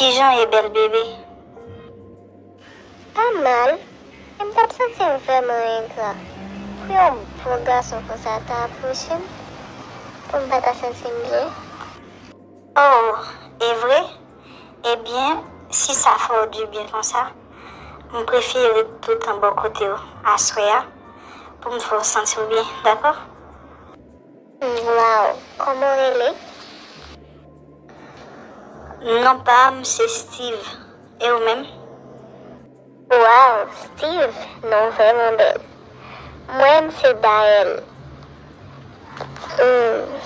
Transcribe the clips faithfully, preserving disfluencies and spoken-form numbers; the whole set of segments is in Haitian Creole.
Kijan w ye, bèl bebe? Pa mal, e m t ap santi m vrèman engra pou yon bon gason konsa ta apwoche m, pou m pa ta santi m byen. Oh, e vre? Ebyen, si sa fè w dibyen konsa, m prefere ret toutan bò kote w aswè a pou m fè w santi w byen, dakò? Waw, kòman w rele? Non pa m se Steve. E ou menm? Waw, Steve, non vrèman bèl. Mwen, m se Daël. Hmm.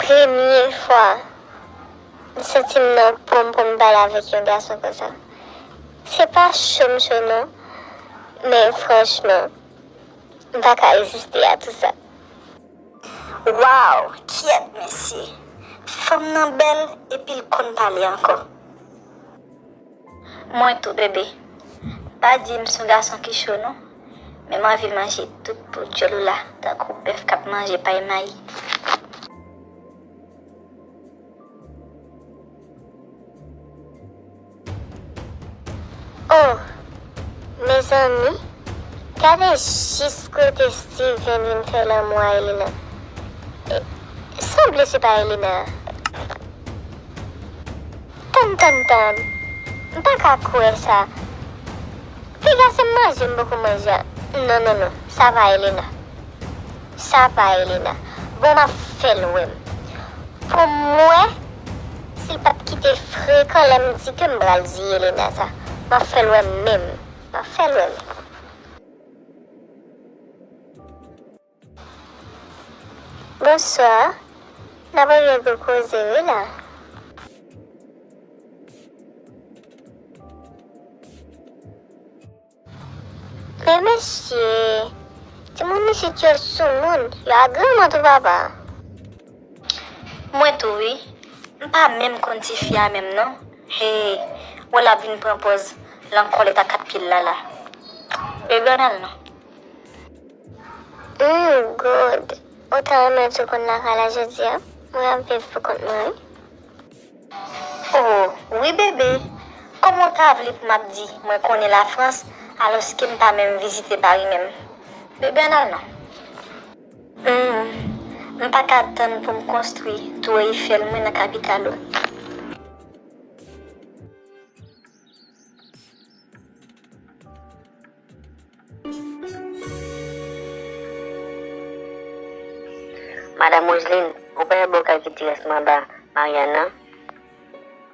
Premye fwa, m santi m nan po m pou m pale avèk yon gason konsa. Se pa cho m cho non, men franchman, m pa ka reziste a tout sa. Waw, kyèt mesye! Fanm nan bèl epi l konn pale ankò. Mwen tou, bebe. Pa di m s on gason ki cho non, men m anvi manje tout po dyòl ou la, tankou bèf k ap manje pay mayi. Oh, mezanmi, gade jis kote Steven vin fè lanmou a Elena. E, sanble se pa Elena. Tann, tann, tann. M pa ka kwè sa. Piga se manje m poko manje a. Non, non, non. Sa pa Elena. Sa pa Elena. Bon, m ap fè l wè m. Pou m wè si l p ap kite frekan lè m di ke m pral di Elena sa. M ap fè l wè m menm. M ap fè l wè m. Bonswa. N ap regle gwo koze wi la. Men mesye, timoun isit yo soumoun, yo agreman tou papa. Mwen tou wi, m pa menm konn tifi a menm non. Hey, wè l ap vin pran pòz lan kòlèt a kat pye l la la. Bebe ann al non. Hmm, good. Ou ta renmen tou konn lakay la jodi a? Mwen ap viv pou kont mwen wi. Oh, wi bebe. Kòman w ta vle pou m ap di mwen konnen Lafrans alòske m pa menm vizite Pari menm? Bebe ann al non. Hmm, m pa ka tann pou m konstwi Tour Eiffel mwen nan kapital ou. Madam Roseline, ou pa wè bokal ki te rès m anba Mariana?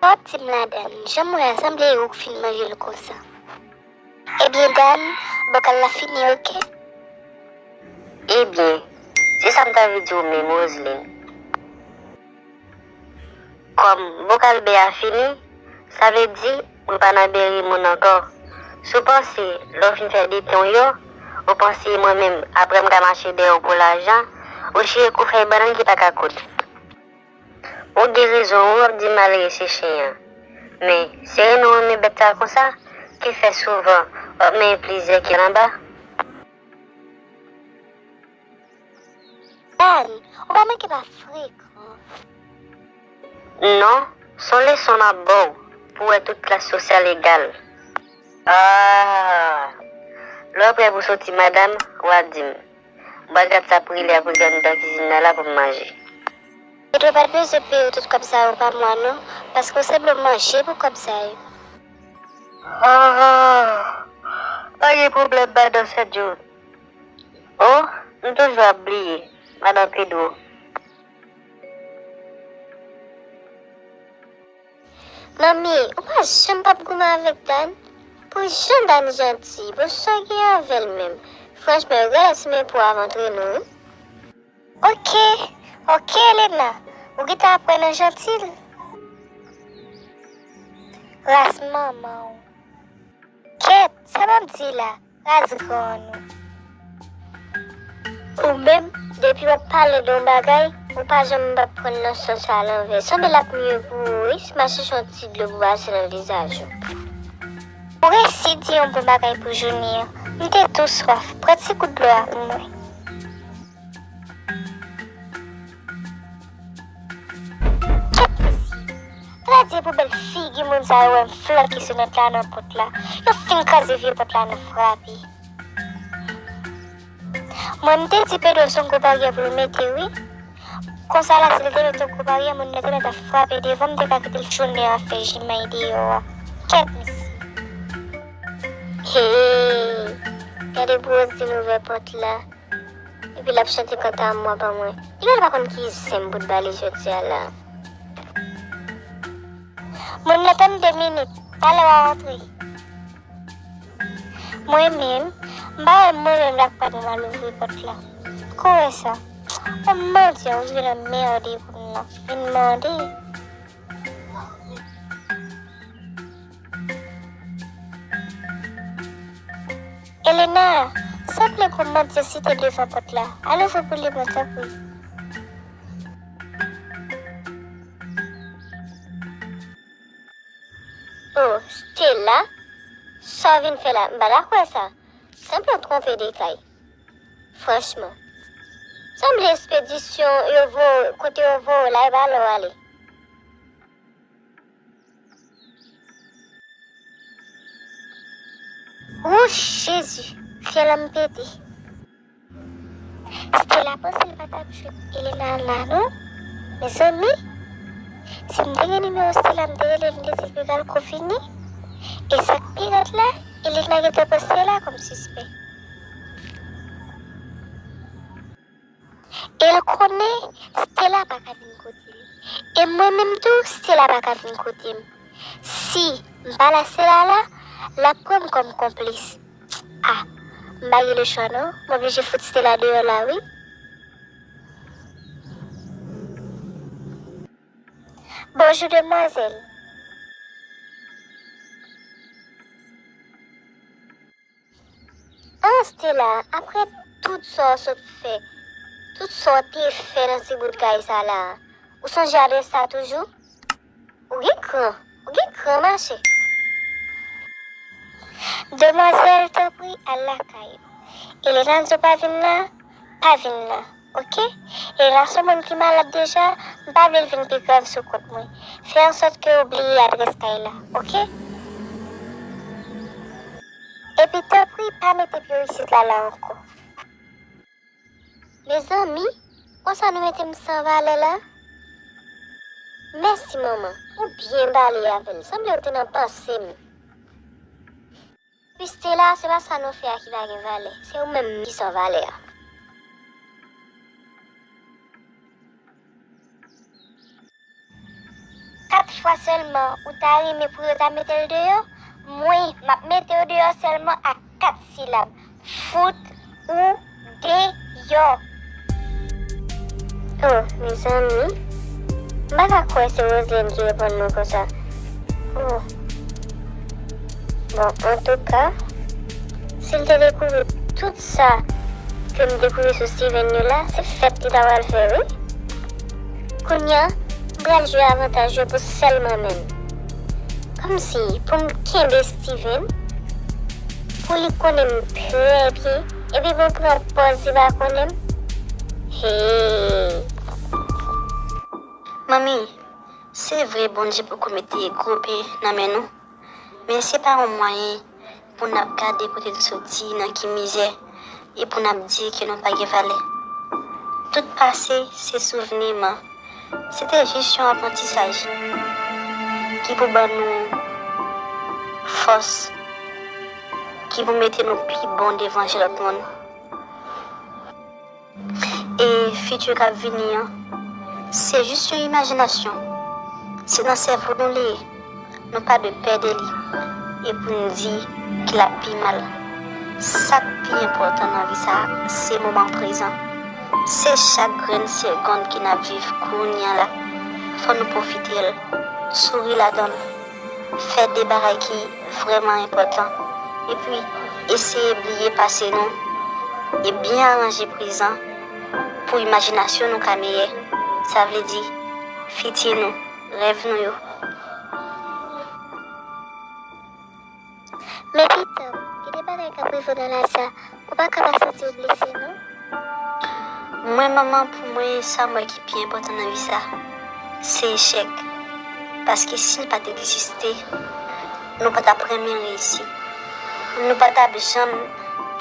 Pa di m la, Dan, jan m wè a sanble e ou k fin manje l konsa. Ebyen, Dan, bokal la fini, oke? Ebyen, se sa m ta vle di w menm, Roseline. Kòm bokal bè a fini, sa vle di mwen pa nan bè rimou'n ankò. Si w panse, lè w fin fè deten w yo, ou panse mwen menm, apre m ka mache dèyè w pou lajan, ou chire kou fèy bannann ki pa ka koud. Ou gen rezon wi w ap di malere se chen an. Men, se renmen w renmen bèt sa konsa ki fè souvan w ap manyen plizyè kèl anba. Dan, ou pa manke pa frekan. Non, s on leson m ap ba w pou w wè tout klas sosyal egal. Ah! Lè w prè pou soti, madanm, w a di m. Bagad sa ap rele ap rele anndan kizin nan la pou m manje. Edwa pa t bezwen peye w tout kòb sa yo pa mwa non, paske w sanble w manje pou kòb sa yo. Ah! Pa gen pwoblèm, madan Sèdyo. Oh, m toujou ap bliye, madan Pedro. Manmi, ou pa janm p ap goumen avèk Dan? Pou jan Dan janti, pou sa w gen avè l menm. Franchman, yo genlè simen po avan antre nou, wi. Oke, oke, Elena. Ou gentan aprann an janti l. Ras manman w. Kèt, sa m ap di la? Ras grann ou. Ou menm, depi w ap pale de yon bagay, ou pa janm p ap pran nan sans yo alanvè. Sanble l ap mye pou ou, wi, si m al chèche yon ti dlo pou pase nan vizaj ou. Ou resi di yon bon bagay pou Junior. M te tou swaf. Pran ti gout dlo a pou mwen. Kèt mesye, ala Se pou bèl figi moun sa yo wè m flanke sonèt la nan pòt la. Yo fin kraze vye pòt la nan frape. Mwen, m te di Pedro se yon gwo baryè pou l mete, wi. Konsa la, si l te mete yon gwo baryè, moun nan te mèt ap frape devan m, m te ka kite l jounen an fè jimay deyò a. Kèt, mesye. Hey! Gade pou Roseline ouvè pòt la. Epi l ap chante kanta mwa pa mwen. Li menm pa konn ki zen m pou t ba li jodi a la. Moun nan, tann de minit, talè w a rantre. Mwen menm, m pa wè mwen menm l ap pran m al ouvri pòt la. Ko wè sa? Yon mandyan ouvri nan mède pou m nan. Vin mande. Elena, sanble gon mandyan site devan pòt la. Al ouvri pou li, mwen, tanpri. Oh, Stella, sa w vin fè la? M pa dakò sa. Sanble w twonpe de kay. Franchman. Sanble espedisyon yo voye, kote yo voye w la, e pa la w ale. Wouch, Jezi, fyèl an m pete. Stella panse l pa t ap jwenn Elena la, non? Mezanmi, si m te gen nimewo Stella, m te rele l, m te di l pou l al kovini. E sa k pi rèd la, Elena gentan pran Stella kòm sispè. E l konnen Stella pa ka vin kote l. E mwen menm tou, Stella pa ka vin kote m. Si m pa la Stella la, l ap pran m kòm konplis. A, m pa gen lechwa non, m oblije fout Stella deyò la wi. Bonjou demwazèl. An Stella, apre tout sa w sot fè, tout sa w te fè nan ti bout kay sa la, ou sonje adrès sa toujou? Ou gen kran, ou gen kran mache. Demwazèl, tanpri, al lakay ou. Elena di w pa vin la, pa vin la, oke? Elena se yon moun ki malad deja, m pa vle l vin pi grav sou kont mwen. Fè ansòt ke w bliye adrès kay la, oke? Epi tanpri, pa mete pye w isit la, la ankò. Mezanmi, konsa nou mete m san valè la? Mèsi manman, ou byen pale avè l, sanble w te nan panse m. Wi Stella, se pa sa nou fè a ki pa gen valè, se ou menm ki san valè a. Kat fwa sèlman ou ta renmen pou yo ta mete l deyò, mwen, m ap mete w deyò sèlman ak kat silab. Fout ou deyò. Oh, mezanmi. M pa ka kwè se Roseline ki reponn nou konsa. Oh. Bon, antouka, si l te dekouvri tout sa ke m dekouvri sou Steven yo la, se fèt li ta pral fè, wi. Kounye a, m pral jwe avantaj yo pou sèlman men m. Kòmsi, pou m kenbe Steven, pou li konnen m trè byen, epi pou m pran pòz li pa konnen m. Hey! Manmi, se vre Bondye poko mete gwo pen nan men nou, men se pa yon mwayen pou n ap gade kote n soti, nan ki mizè, e pou n ap di ke nou pa gen valè. Tout pase se souvni, man. Se te jis yon aprantisaj ki pou ban nou fòs, ki pou mete nou pi bon devan je lòt moun. E fiti k ap vini an, se jis yon imajinasyon. Se nan sèvo nou li ye. Nou pa dwe pè de li. E pou n di ke l ap pi mal. Sa k pi enpòtan nan vi sa a, se moman prezan. Se chak grenn segonn ke n ap viv kounye a la. Fò nou pwofite l, souri ladan l. Fè de bagay ki vrèman enpòtan. Epi, eseye bliye pase nou e byen aranje prezan pou imajinasyon nou ka meyè. Sa vle di, fiti nou, rèv nou yo. Men pitanm, gen de bagay k ap rive w nan laj sa, ou pa ka pa santi w blese, non. Mwen, manman, pou mwen, sa m wè ki pi enpòtan nan vi sa, se echèk. Paske si l pa t egziste, nou pa t ap renmen reyisi. Nou pa t ap janm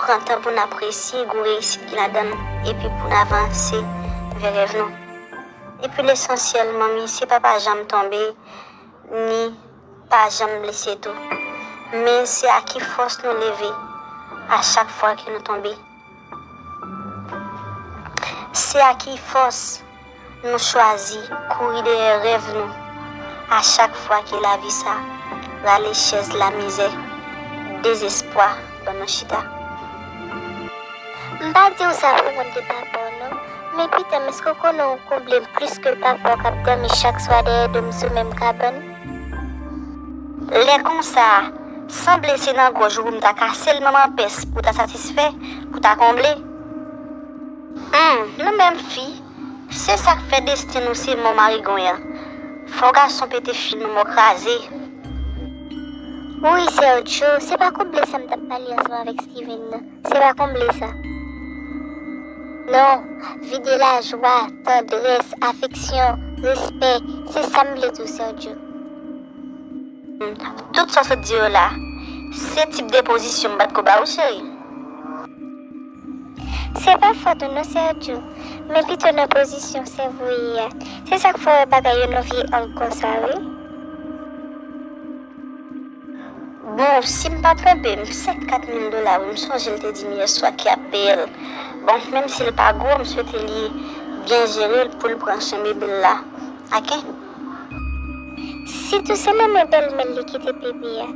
pran tan pou n apresye gwo reyisit ki ladan l epi pou n avanse vè rèv nou. Epi lesansyèl, manmi, se pa pa janm tonbe, ni pa janm blese tou. Men se a ki fòs nou leve a chak fwa ke nou tonbe. Se a ki fòs nou chwazi kouri dèyè rèv nou a chak fwa ke lavi sa rale chèz lamizè, dezespwa ban nou chita. M pa di w sa pou kont de papa w non, men pitanm, èske w konnen w konble m plis ke papa w k ap dòmi chak swa dèyè do m sou menm kabann? Lè konsa, sanble se nan gòj ou pou m ta kase l manman pès pou ta satisfè, pou ta konble. Humm, nou menm fi, se sa k fè desten nou se mò marigonyan. Fò gason pete fil nou mò kraze. Wi, Sergio, se pa konble sa m t ap pale ansanm avèk Steven nan. Se pa konble sa. Non, vide lajwa, tandrès, afeksyon, respè, se sa m vle di w, Sergio. Tout sa w sot di yo la, se tip de pozisyon m pa t ko ba w, cheri. Se pa fòt ou non, Sergio, men pito nan pozisyon sèvo w ye a. Se sa k fè w wè bagay yo nan vye ang konsa, wi. Bon, si m pa twonpe m, senkant mil dola, wi, m sonje l te di m yè swa ke ap peye l. Bon, menm si l pa gwo, m swete li byen jere l pou l pran chen bebe l la. Oke? Sitou se nan men bèlmè l li kite bebe a.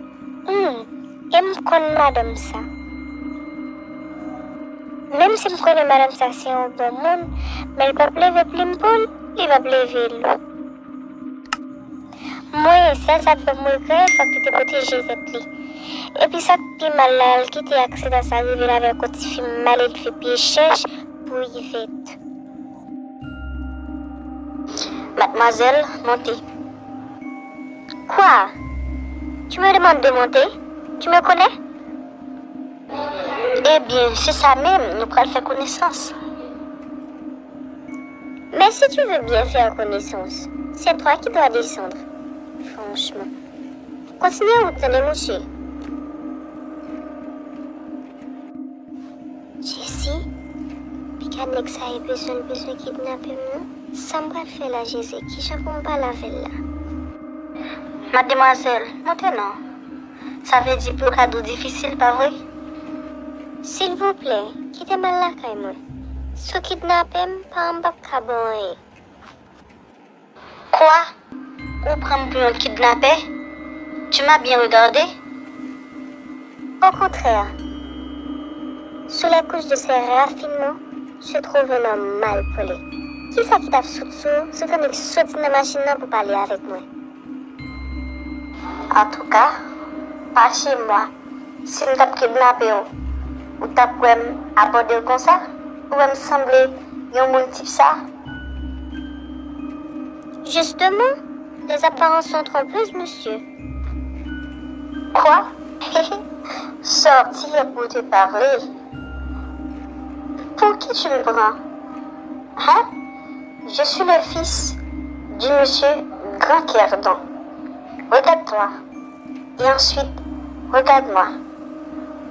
Humm, e m konn madanm sa. Menm si m konnen madanm sa se yon bon moun, men l p ap leve plim pou l, li p ap leve lou. Mwen, sèl sa k ban m regrè, fòk li te pwoteje tèt li. Epi sa k pi mal la, l kite aksidan sa rive l avèk yon tifi malelve pye chèch pou Ivèt. Mademoiselle, montez. Quoi? Tu me demandes de monter? Tu me connais? Ebyen, se sa menm, nou pral fè konesans. Mais si tu veux bien faire connaissance, c'est toi qui dois descendre. Franchement. Kontinye wout lan, mouche. Jezi, piga nèg sa e bezwen l bezwen kidnape m non. Sa m pral fè la, Jezi? Kijan pou m pale avè l la? Mademwazèl, monte non. Sa vle di pou yo ka di w difisil, pa vre? Silvouplè, kite m al lakay mwen. Si w kidnape m, paran m p ap ka ba w anyen. Kwa? Ou pran m pou yon kidnapè? Tu m'as bien regardé? Au contraire, sous la couche de ces raffinements se trouve un homme mal poli. Kisa ki t ap sot sou ou si w te nik soti nan machin nan pou pale avèk mwen? Antouka, pa che mwa. Si m t ap kidnape w, ou t ap wè m abòde l konsa? Ou wè m sanble yon moun tip sa? Justement, les apparences sont trompeuses, monsieur. Quoi? Sortir pour te parler. Pour qui tu me prends? Hein? Je suis le fils du monsieur Grand Cardon. Regarde-toi. Et ensuite, regarde-moi.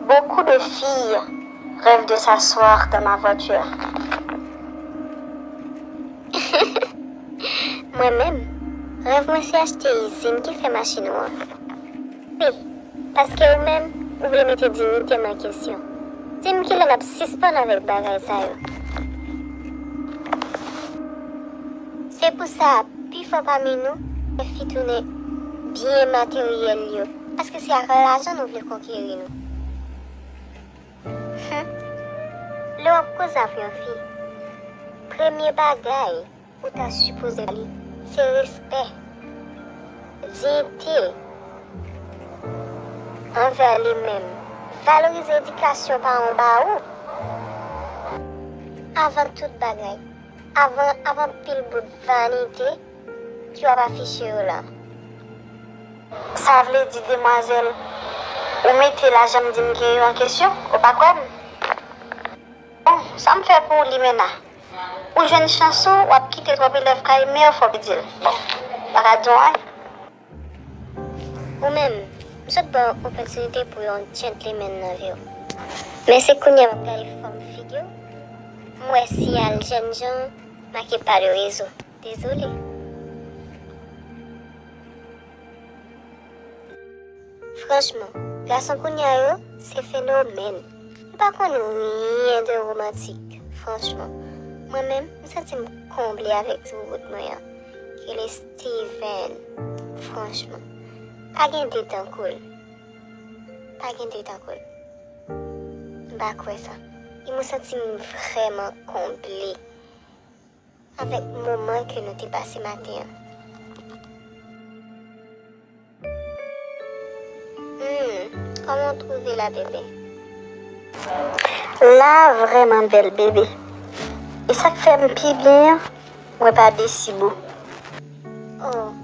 Beaucoup de filles rêvent de s'asseoir dans ma voiture. Mwen menm, rèv mwen se achte izin ki fè machin ou an. Wi, paske ou menm, ou vle mete diyite m an kesyon. Di m kilè n ap sispann avèk bagay sa yo. Se pou sa, pifò pami nou fè fi tounen byen materyèl yo, paske se ak lajan nou vle konkeri nou. Hum. Lè w ap koze ak yon fi, premye bagay ou ta sipoze ba li, se respè, diyite anvè li menm. Valorize edikasyon paran w ba ou. Avan tout bagay, avan, avan pil bout vanite ki w ap afiche yo la. Sa vle di, demwazèl, ou mete la janm di m gen yo an kesyon, ou pa kwè m? Bon, sa m fè pou ou, Limena? Ou jwenn chans ou, w ap kite twòp elèv kay mè, fò w di l. Bon, m pa ka di w anyen. Ou menm, m sot ba w opòtinite pou yon gentleman nan vi w. Men se kounye a m ap gade fòm figi w, m wè siyal jènjan make pa de rezo. Dezole. Franchman, gason kounye a yo, se fenomèn. Yo pa konn ryen de womantik, franchman. Mwen menm, m santi m konble avèk ti boubout mwen an, ki rele Steven. Franchman, pa gen de tankou l. Pa gen de tankou l. M pa kwè sa. E mwen santi m vrèman konble avèk moman ke nou te pase maten an. Hmm, kòman w twouve la, bebe? La vrèman bèl, bebe. E sa k fè m pi byen an, mwen pa desi, boo. Oh,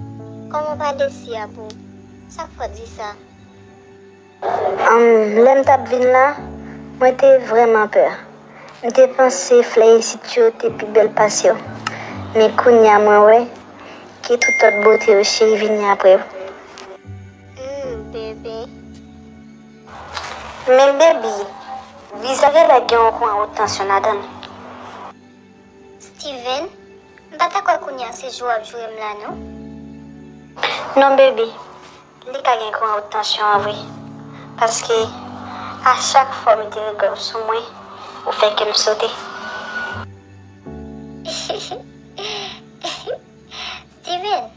kòman w pa desi a, boo? Sa k fè w di sa? Ann, lè m t ap vin la, mwen te vrèman pè. M te panse flè isit yo te pi bèl pase w. Men kounye a mwen wè ke tout lòt bote yo cheri vini apre w. Hmm, bebe. Men baby, vizaj la gen yon kouran wot tansyon ladan l. Steven, m pa ta kwè kounye a se jwe w ap jwe m la non. Non baby, li ka gen kouran wot tansyon an vre. Paske a chak fwa w mete rega w sou mwen, ou fè kè m sote. Steven,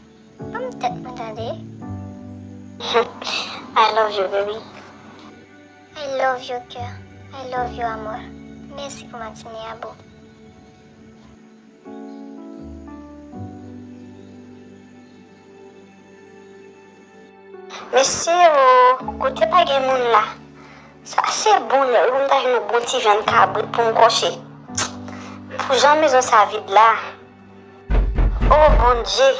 ban m tèt mwen tande. I love you, baby. I love you, cœur. I love you, amor. Mèsi pou matine a, boo. Mesye o, kote pa gen moun la? Sa se bon lè wi m ta jwenn yon bon ti vyann kabrit pou m kòche. Pou jan mezon sa vid la. O Bondye,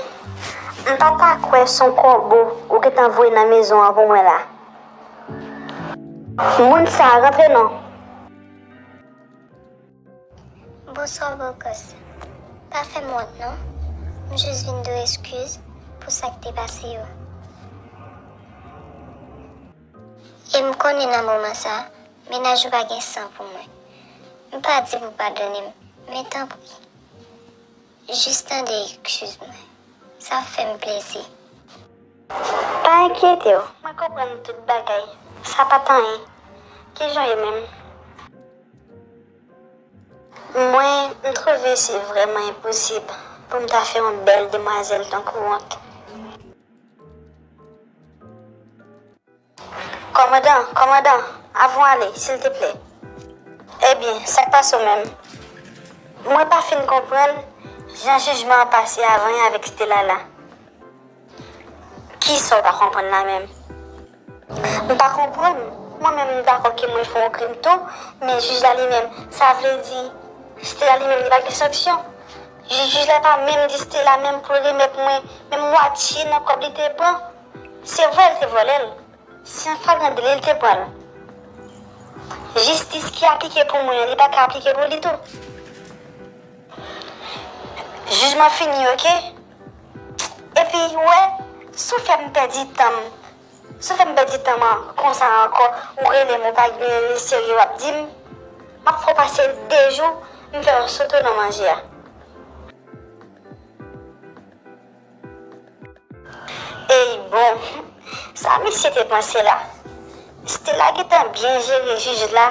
m pa ta kwè se yon kòbo ou gentan voye nan mezon an pou mwen la. Moun sa, rantre non. Bonswa, Bokos. Pa fè m wont, non. M jis vin dwe eskiz pou sa k te pase yo. E m konnen nan moman sa, mennaj ou pa gen san pou mwen. M pa di pou w padone m, men tanpri. Jis tande eskiz mwen. Sa fè m plezi. Pa enkyete w, mwen konprann tout bagay. Sa pa t anyen. Kijan w ye menm? Mwen, m twouve se vrèman enposib pou m ta fè yon bèl demwazèl tankou w wont. Kòmandan, kòmandan, avan w ale, silteplè. Ebyen, sa k pase w menm? Mwen pa fin konprann jan jijman an pase avan yè avèk Stella la. Kisa w pa konprann la menm? M pa konprann. Mwen menm, m dakò ke mwen fè yon krim tou, men jij la li menm, sa vle di, Stella li menm, li pa gen sanksyon. Jij, jij la pa menm di Stella menm pou l remèt mwen menm mwatye nan kòb li te pran. Se vre, l te vòlè l. Se yon flagran deli l te pran l. Jistis ki aplike pou mwen an, li pa ka aplike pou li tou. Jijman fini, oke? Epi, w wè, si w fè m pèdi tan m, si w fè m pèdi tan m an konsa ankò, ou rele m, ou pa gen serye w ap di m, m ap fè w pase de jou, m fè yon soto nan manje a. Ey, bon, sa misye te panse la? Stella gentan byen jere jij la.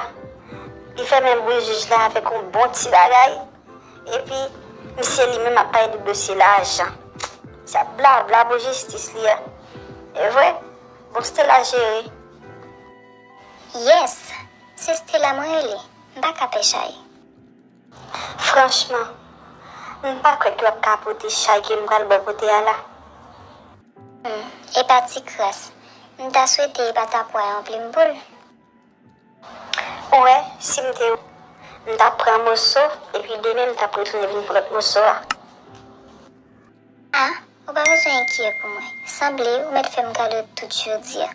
Li fè men bri jij la avèk yon bon ti bagay. Epi, misye li menm ap pale de dosye lajan. Se ap blabla pou jistis li a. E vre? Bon, Stella jere. Yes, se Stella mwen rele. M pa ka pè chay. Franchman, m pa kwè ke w ap ka pote chay ke m pral ba w pote a la. Hmm, e pa ti kras. M ta swete e pa ta pwa yon plim poul. Ou wè, si m te ou, m t ap pran moso, epi demen m t ap retounen vin pran lòt moso a. A, ou pa bezwen enkyè pou mwen. Sanble ou mèt fè m kado tout jodi a.